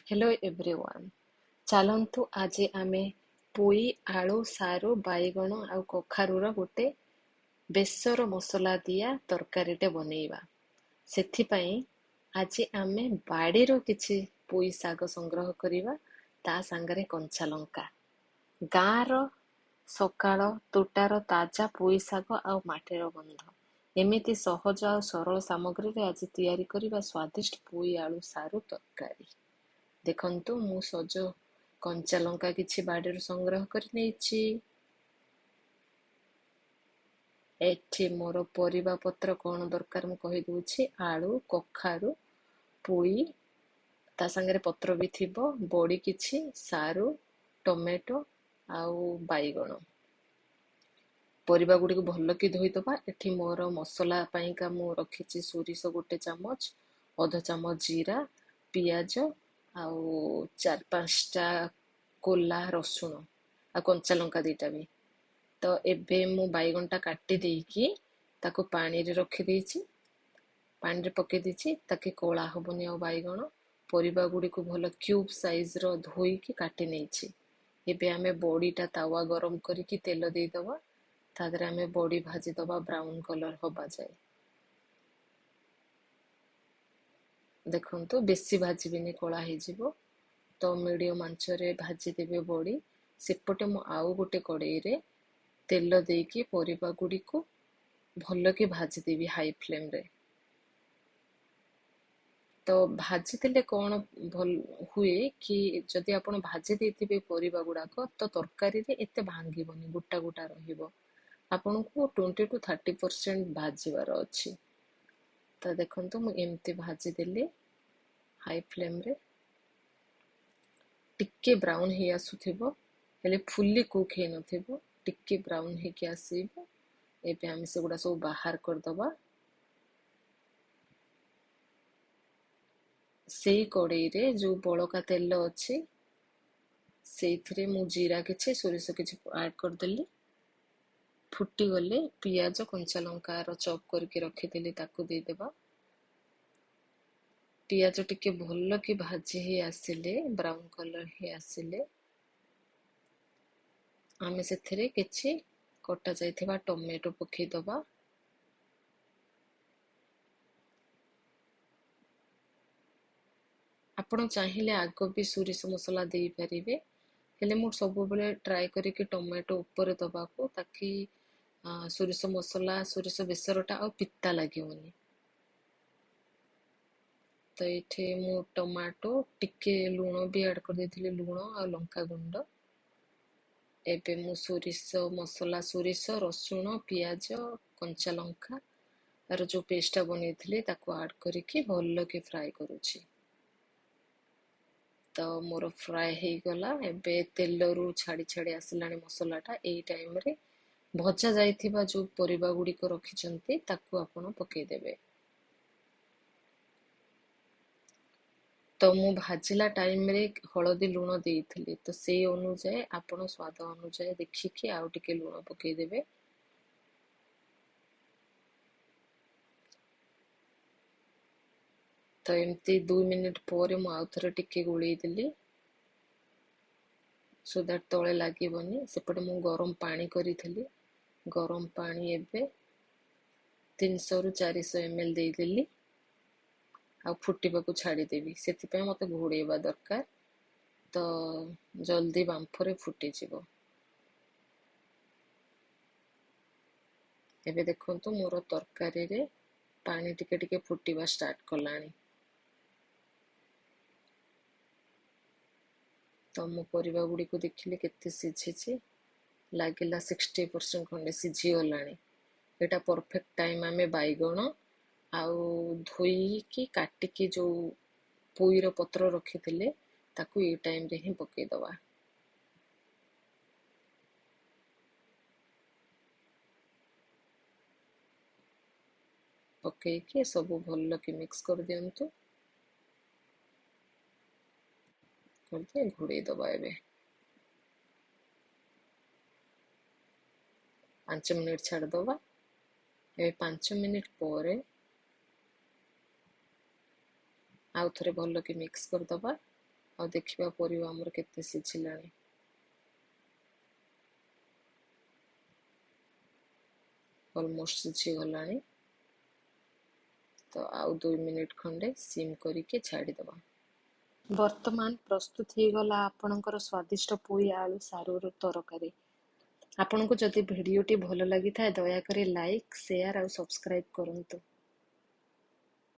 Hello everyone, ଚାଲନ୍ତୁ ଆଜି ଆମେ ପୋଇ, ଆଳୁ, ସାରୁ, ବାଇଗଣ ଆଉ କଖାରୁର ଗୋଟେ ବେସର ମସଲା ଦିଆ ତରକାରୀଟେ ବନେଇବା। ସେଥିପାଇଁ ଆଜି ଆମେ ବାଡ଼ିରୁ କିଛି ପୋଇ ଶାଗ ସଂଗ୍ରହ କରିବା, ତା ସାଙ୍ଗରେ କଞ୍ଚା ଲଙ୍କା। ଗାଁର ସକାଳ ତୋଟାର ତାଜା ପୋଇ ଶାଗ ଆଉ ମାଟିର ଗନ୍ଧ। ଏମିତି ସହଜ ଆଉ ସରଳ ସାମଗ୍ରୀରେ ଆଜି ତିଆରି କରିବା ସ୍ୱାଦିଷ୍ଟ ପୋଇ ଆଳୁ ସାରୁ ତରକାରୀ। ଦେଖନ୍ତୁ, ମୁଁ ସଜ କଞ୍ଚା ଲଙ୍କା କିଛି ବାଡ଼ିରୁ ସଂଗ୍ରହ କରି ନେଇଛି। ଏଠି ମୋର ପରିବା ପତ୍ର କ'ଣ ଦରକାର ମୁଁ କହିଦେଉଛି। ଆଳୁ, କଖାରୁ, ପୋଇ, ତା ସାଙ୍ଗରେ ପତ୍ର ବି ଥିବ, ବଡ଼ି କିଛି, ସାରୁ, ଟମାଟୋ ଆଉ ବାଇଗଣ। ପରିବା ଗୁଡ଼ିକୁ ଭଲକି ଧୋଇଦେବା। ଏଠି ମୋର ମସଲା ପାଇଁକା ମୁଁ ରଖିଛି ସୋରିଷ ଗୋଟେ ଚାମଚ, ଅଧ ଚାମଚ ଜିରା, ପିଆଜ ଆଉ 4-5ଟା କୋଲା ରସୁଣ ଆଉ କଞ୍ଚା ଲଙ୍କା 2ଟା ବି। ତ ଏବେ ମୁଁ ବାଇଗଣଟା କାଟି ଦେଇକି ତାକୁ ପାଣିରେ ରଖିଦେଇଛି, ପାଣିରେ ପକେଇ ଦେଇଛି, ତାକି କଳା ହବନି ଆଉ ବାଇଗଣ। ପରିବା ଗୁଡ଼ିକୁ ଭଲ କ୍ୟୁବ୍ ସାଇଜ୍ର ଧୋଇକି କାଟି ନେଇଛି। ଏବେ ଆମେ ବଡ଼ିଟା ତାୱା ଗରମ କରିକି ତେଲ ଦେଇଦେବା, ତା ଦେହରେ ଆମେ ବଡ଼ି ଭାଜିଦେବା ବ୍ରାଉନ୍ କଲର୍ ହବା ଯାଏ। ଦେଖନ୍ତୁ, ବେଶୀ ଭାଜିବେନି, କଳା ହେଇଯିବ। ତ ମିଡ଼ିୟମ୍ ଆଞ୍ଚରେ ଭାଜିଦେବେ ବଡ଼ି। ସେପଟେ ମୁଁ ଆଉ ଗୋଟେ କଡ଼େଇରେ ତେଲ ଦେଇକି ପରିବା ଗୁଡ଼ିକୁ ଭଲକି ଭାଜିଦେବି ହାଇ ଫ୍ଲେମ୍ରେ। ତ ଭାଜିଦେଲେ କ'ଣ ଭଲ ହୁଏ କି, ଯଦି ଆପଣ ଭାଜି ଦେଇଥିବେ ପରିବା ଗୁଡ଼ାକ, ତ ତରକାରୀରେ ଏତେ ଭାଙ୍ଗିବନି, ଗୋଟା ଗୋଟା ରହିବ। ଆପଣଙ୍କୁ 20 ଟୁ 30% ଭାଜିବାର ଅଛି। ତ ଦେଖନ୍ତୁ, ମୁଁ ଏମିତି ଭାଜିଦେଲି ହାଇ ଫ୍ଲେମ୍ରେ। ଟିକେ ବ୍ରାଉନ୍ ହେଇ ଆସୁଥିବ, ହେଲେ ଫୁଲି କୁକ୍ ହେଇନଥିବ, ଟିକେ ବ୍ରାଉନ୍ ହେଇକି ଆସିବ। ଏବେ ଆମେ ସେଗୁଡ଼ା ସବୁ ବାହାର କରିଦେବା। ସେଇ କଡ଼େଇରେ ଯେଉଁ ବଳକା ତେଲ ଅଛି, ସେଇଥିରେ ମୁଁ ଜିରା କିଛି, ସୋରିଷ କିଛି ଆଡ଼୍ କରିଦେଲି। ଫୁଟିଗଲେ ପିଆଜ କଞ୍ଚା ଲଙ୍କାର ଚପ୍ କରିକି ରଖିଥିଲି, ତାକୁ ଦେଇଦେବା। ପିଆଜ ଟିକେ ଭଲ କି ଭାଜି ହେଇ ଆସିଲେ, ବ୍ରାଉନ୍ କଲର୍ ହେଇ ଆସିଲେ, ଆମେ ସେଥିରେ କିଛି କଟା ଯାଇଥିବା ଟମାଟୋ ପକେଇଦେବା। ଆପଣ ଚାହିଁଲେ ଆଗ ବି ସୋରିଷ ମସଲା ଦେଇପାରିବେ, ହେଲେ ମୁଁ ସବୁବେଳେ ଟ୍ରାଏ କରିକି ଟମାଟୋ ଉପରେ ଦେବାକୁ, ତାକି ସୋରିଷ ମସଲା, ସୋରିଷ ବେସରଟା ଆଉ ପିତା ଲାଗିବନି। ତ ଏଇଠି ମୁଁ ଟମାଟୋ ଟିକେ ଲୁଣ ବି ଆଡ଼୍ କରିଦେଇଥିଲି, ଲୁଣ ଆଉ ଲଙ୍କା ଗୁଣ୍ଡ। ଏବେ ମୁଁ ସୋରିଷ ମସଲା, ସୋରିଷ, ରସୁଣ, ପିଆଜ, କଞ୍ଚା ଲଙ୍କା ତାର ଯେଉଁ ପେଷ୍ଟଟା ବନେଇଥିଲି, ତାକୁ ଆଡ଼୍ କରିକି ଭଲକି ଫ୍ରାଏ କରୁଛି। ତ ମୋର ଫ୍ରାଏ ହେଇଗଲା। ଏବେ ତେଲରୁ ଛାଡ଼ି ଛାଡ଼ି ଆସିଲାଣି ମସଲାଟା। ଏଇ ଟାଇମ୍ରେ ଭଜା ଯାଇଥିବା ଯେଉଁ ପରିବା ଗୁଡ଼ିକ ରଖିଛନ୍ତି, ତାକୁ ଆପଣ ପକେଇଦେବେ। ତ ମୁଁ ଭାଜିଲା ଟାଇମ୍ରେ ହଳଦୀ ଲୁଣ ଦେଇଥିଲି, ତ ସେଇ ଅନୁଯାୟୀ ଆପଣ ସ୍ୱାଦ ଅନୁଯାୟୀ ଦେଖିକି ଆଉ ଟିକେ ଲୁଣ ପକେଇଦେବେ। ତ ଏମିତି 2 ମିନିଟ୍ ପରେ ମୁଁ ଆଉ ଥରେ ଟିକେ ଗୋଳେଇ ଦେଲି, ସୋ that ତଳେ ଲାଗିବନି। ସେପଟେ ମୁଁ ଗରମ ପାଣି କରିଥିଲି। ଗରମ ପାଣି ଏବେ 300ରୁ 400 ml ଦେଇଦେଲି ଆଉ ଫୁଟିବାକୁ ଛାଡ଼ିଦେବି। ସେଥିପାଇଁ ମୋତେ ଘୋଡ଼େଇବା ଦରକାର, ତ ଜଲ୍ଦି ବାମ୍ଫରେ ଫୁଟିଯିବ। ଏବେ ଦେଖନ୍ତୁ, ମୋର ତରକାରୀରେ ପାଣି ଟିକେ ଟିକେ ଫୁଟିବା ଷ୍ଟାର୍ଟ କଲାଣି। ତ ମୁଁ ପରିବା ଗୁଡ଼ିକୁ ଦେଖିଲି କେତେ ସିଝିଛି। ଲାଗିଲା 60% ଖଣ୍ଡେ ସିଝିଗଲାଣି। ଏଇଟା ପରଫେକ୍ଟ ଟାଇମ୍। ଆମେ ବାଇଗଣ ଆଉ ଧୋଇକି କାଟିକି ଯେଉଁ ପୋଇର ପତ୍ର ରଖିଥିଲେ, ତାକୁ ଏଇ ଟାଇମ୍ରେ ହିଁ ପକେଇଦେବା। ପକେଇକି ସବୁ ଭଲକି ମିକ୍ସ କରିଦିଅନ୍ତୁ। କରିକି ଘୋଡ଼େଇ ଦେବା। ଏବେ 5 ମିନିଟ୍ ଛାଡ଼ିଦେବା। ଏବେ 5 ମିନିଟ୍ ପରେ ଆଉ ଥରେ ଭଲକି ମିକ୍ସ କରିଦେବା। ଆଉ ଦେଖିବା ପରିବା ଆମର କେତେ ସିଝିଲାଣି। ଅଲମୋଷ୍ଟ ସିଝିଗଲାଣି। ତ ଆଉ 2 ମିନିଟ୍ ଖଣ୍ଡେ ସିମ୍ କରିକି ଛାଡ଼ିଦେବା। ବର୍ତ୍ତମାନ ପ୍ରସ୍ତୁତ ହେଇଗଲା ଆପଣଙ୍କର ସ୍ୱାଦିଷ୍ଟ ପୋଇ ଆଳୁ ସାରୁର ତରକାରୀ। ଆପଣଙ୍କୁ ଯଦି ଭିଡ଼ିଓଟି ଭଲ ଲାଗିଥାଏ, ଦୟାକରି ଲାଇକ୍, ସେୟାର ଆଉ ସବସ୍କ୍ରାଇବ୍ କରନ୍ତୁ।